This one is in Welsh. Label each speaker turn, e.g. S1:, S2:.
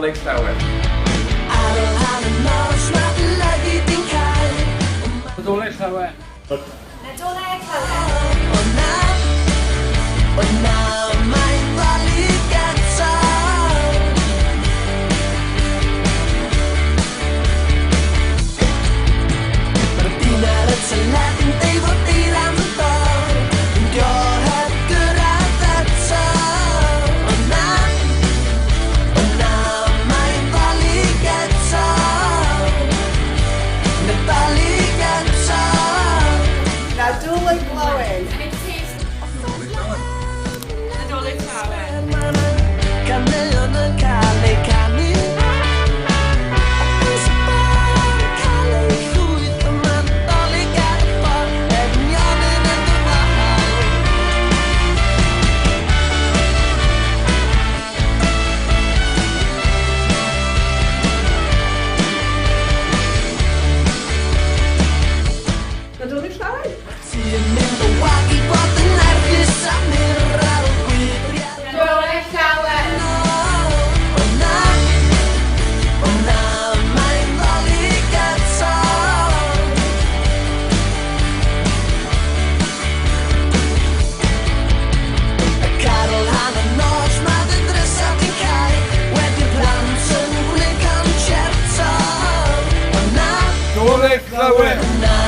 S1: Nadolig Llawen.
S2: Ar ôl hanner nos mae dy lygid di'n cau.
S1: Nadolig Llawen.
S3: Nadolig Llawen.
S2: O na, o na, mae'n Ddolig eto. Mae'r dyn ar y teledu'n deud fod eira'n dod. Dio heb gyrraedd eto. O na, o na, mae'n Ddolig eto. Nadolig eto.
S4: Nadolig Llawen.
S3: Nadolig Llawen.
S2: Caneuon yn cael eu canu. Ys y bar yn cael ei llwyth, y mae Dolig ar y ffordd, union yn y dyfal.
S4: Nadolig Llawen.
S2: Ti'n mynd o wag i fod yn erchyll am i'r ar ôl gwydriad.
S3: Nadolig Llawen.
S2: O na, o na, mae'n Ddolig eto. Y carol hanner nos, mae dy ddrysau di'n cau. Wedi'r plant yn gwneud concerto. O na,
S1: Nadolig Llawen.
S2: na.